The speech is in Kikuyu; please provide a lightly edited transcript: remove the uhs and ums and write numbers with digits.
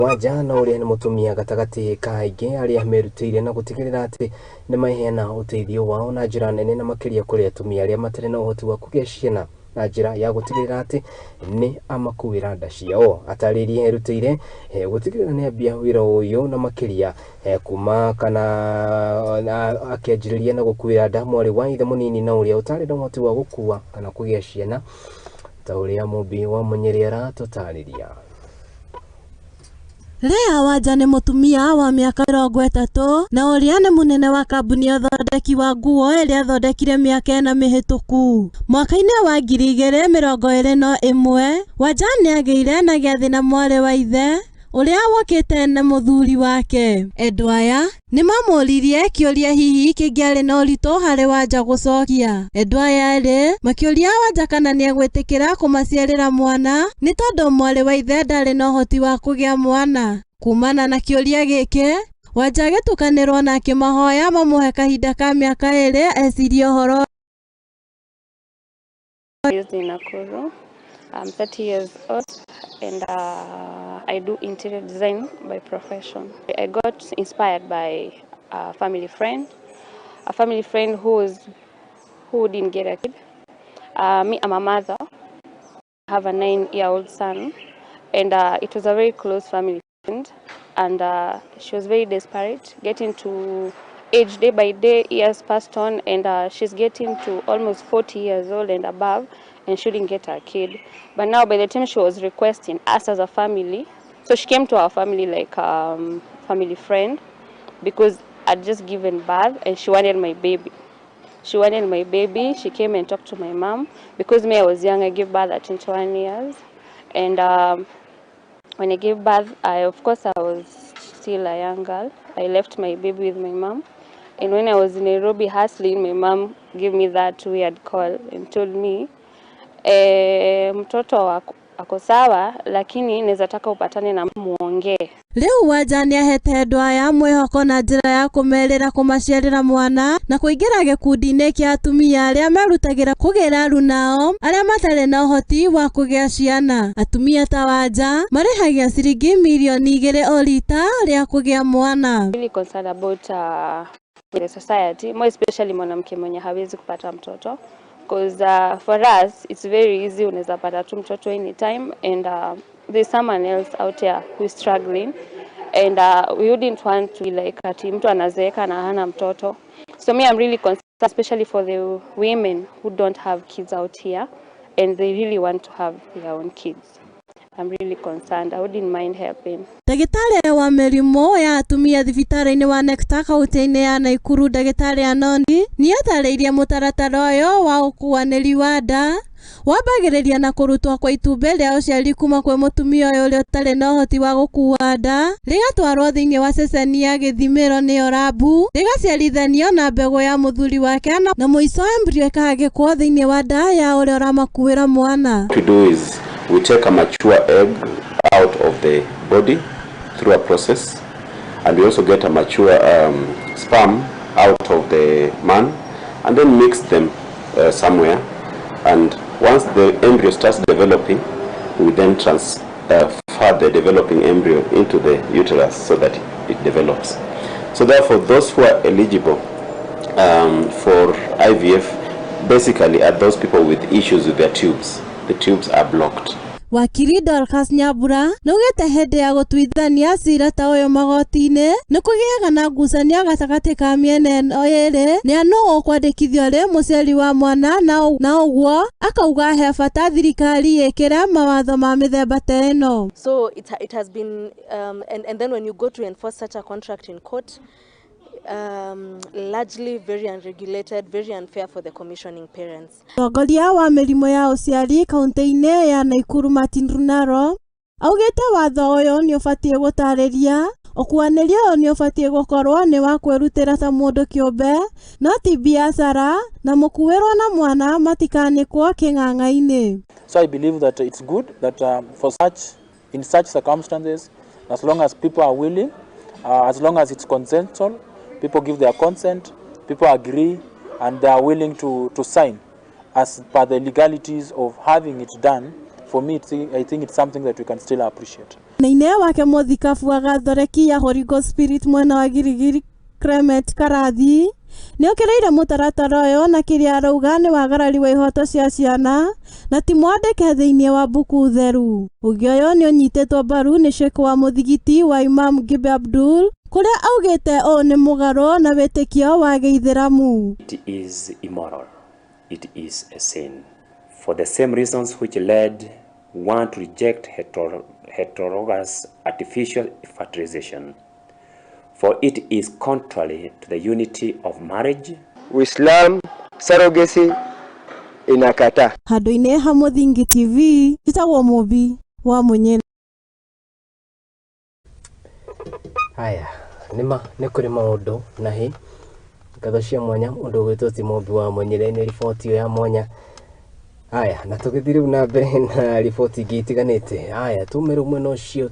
Wanja na ũrĩa nĩ mũtumia gatagatĩ ka aingĩ arĩa merutĩire na gũtigĩrĩra atĩ nĩ maheana ũteithio wao na njĩra nene na makĩria kũrĩ atumia arĩa matarĩ na ũhoti wa kũgĩa ciana na njĩra ya gũtigĩrĩra atĩ nĩ amakuĩra nda ciao. Atarĩrie erutĩire gũtigĩrĩra nĩ ambia wĩra ũyũ na makĩria kuma kana akĩanjĩrĩria na gũkuĩra nda mwarĩ wa ithe mũnini na ũrĩa ũtarĩ na ũhoti wa gũkua kana kũgĩa ciana ta ũrĩa Mũmbi wa Mũnyĩrĩ aratũtarĩria. Lea Wanja nĩ mũtumia wa mĩaka 30 na ũrĩa nĩ mũnene wa kambuni ya ũthondeki wa nguo ĩrĩa athondekire mĩaka 4 mĩhĩtũku. Mwaka-inĩ wa 2021, Wanja nĩagĩire na gĩathĩ na mwarĩ wa ithe ũrĩa wokĩte na mũthuri wake. Endwa aya nĩmamũririe kĩũria hihi kĩngĩarĩ na ũritũ harĩ Wanja gũcokia. Endwa aya erĩ makĩũria Wanja kana nĩegwĩtĩkĩra kũmaciarĩra mwana nĩ tondũ mwarĩ wa ithe ndarĩ na ũhoti wa kũgĩa mwana. Kumana na kĩũria gĩkĩ, Wanja agĩtukanĩrwo na akĩmahoya mamũhe kahinda ka mĩaka 2 ecirie ũhoro. Raised in Nakuru. I'm 30 years old and I do interior design by profession. I got inspired by a family friend who didn't get a kid. Me, I'm a mother. I have a 9-year-old son, and it was a very close family friend, and she was very desperate, getting to age day by day, years passed on, and she's getting to almost 40 years old and above, and she didn't get her kid. But now by the time she was requesting us as a family, so she came to our family like family friend, because I'd just given birth and she wanted my baby. She wanted my baby. She came and talked to my mom, because me, I was young. I gave birth at 21 years, and when I gave birth, of course I was still a young girl. I left my baby with my mom, and when I was in Nairobi hustling, my mom gave me that weird call and told me, mtoto wako ako sawa, lakini naweza taka upatane na muongee. Rĩu Wanja nĩahete endwa aya mwĩhoko na njĩra ya kũmerĩra kũmaciarĩra mwana na kũingĩra gĩkundi-inĩ kĩa atumia arĩa merutagĩra kũgĩra arunao arĩa matarĩ na ũhoti wa kũgĩa ciana. Atumia ta Wanja marĩhagia ciringi mirioni 2 o rita rĩa kũgĩa mwana. Really concerned about the society, more especially mwanamke mwenye hawezi kupata mtoto. Because for us it's very easy, unaweza pata tu mtoto anytime, and there's someone else out there who is struggling, and we wouldn't want to be like ati mtu anazeeka na hana mtoto. So me, I'm really concerned, especially for the women who don't have kids out here and they really want to have their own kids. I'm really concerned. I wouldn't mind helping. Ndagĩtarĩ wa mĩrimũ ya atumia thibitarĩ-inĩ wa Nectar kaunti-inĩ ya Nakuru, ndagĩtarĩ Anondi nĩatarĩirie mũtaratara ũyũ wa ũkuanĩri wa nda wambagĩrĩria na kũrutwo kwa itumbĩ rĩa ũciari kuma kwĩ mũtumia ũyũ ũrĩa ũtarĩ na ũhoti wa gũkua nda, rĩgatwarwo thĩinĩ wa ceceni ya gĩthimĩro nĩyo rabu, rĩgaciarithanio na mbegũ ya mũthuri wake na mũico embryo ĩkahagĩkwo thĩinĩ wa nda ya ũrĩa ũramakuĩra mwana. What we do is we take a mature egg out of the body through a process, and we also get a mature sperm out of the man, and then mix them somewhere, and once the embryo starts developing, we then transfer the developing embryo into the uterus so that it develops. So therefore, those who are eligible for IVF basically are those people with issues with their tubes. The tubes are blocked. Wakiri Dorcas Nyambura nĩaugĩte hĩndĩ ya gũtuithania cira ta ũyũ magoti-inĩ nĩ kũgĩaga na ngucanio gatagatĩ ka mĩena ĩno ĩrĩ nĩ nũ ũkwandĩkithio arĩ mũciari wa mwana na ũguo akauga he bata thirikari ĩkĩre mawatho ma mĩthemba ta ĩno. So it has been, and then when you go to enforce such a contract in court, largely very unregulated, very unfair for the commissioning parents. Mũtongoria wa mĩrimũ ya ũciari kaunti-inĩ ya Nakuru Martin Runaro augĩte watho ũyũ nĩ ũbatiĩ gũtarĩria ũkuanĩria ũyũ nĩ ũbatiĩ gũkorwo nĩ wa kwĩrutĩra ta mũndũ kĩũmbe no ti biacara na mũkuĩrwo na mwana matikanĩkwo kĩng'ang'a-inĩ. So I believe that it's good that in such circumstances, as long as people are willing, as long as it's consensual, people give their consent, people agree, and they are willing to sign as per the legalities of having it done. For me, I think it's something that we can still appreciate. Nĩine wake mũthikabu wa gathoreki ya Holy Ghost Spirit mwena wa Girigiri Clement Karathi nĩokĩrĩire mũtaratara ũyũ na kĩrĩa arauga nĩ wagarari wa ihoto cia ciana na ti mwandĩke thĩinĩ wa mbuku theru. Ũgĩ ũyũ nĩ ũnyitĩtwo mbaru nĩ Sheikh wa mũthigiti wa Imam Gibe Abdul kũrĩa augĩte ũũ nĩ mũgarũ na wĩtĩkio wa gĩithĩramu. It is immoral. It is a sin. For the same reasons which led one to reject heterologous artificial fertilization. For it is contrary to the unity of marriage. Uislamu surrogacy inakataa. Handũ-inĩ ha Mũthingi TV, njĩtagwo Mũmbi wa Mũnyĩrĩ. Haya, nĩma nĩ kũrĩ maũndũ na hĩ ngatho cia mwanya mũndũ ũgwĩtwo ti Mũmbi wa Mũnyĩrĩ nĩ riboti ĩyo ya mwanya. Haya, na tũgĩthiĩ rĩu na mbere na riboti ingĩ itiganĩte. Haya, tume rĩu mwena ũcio.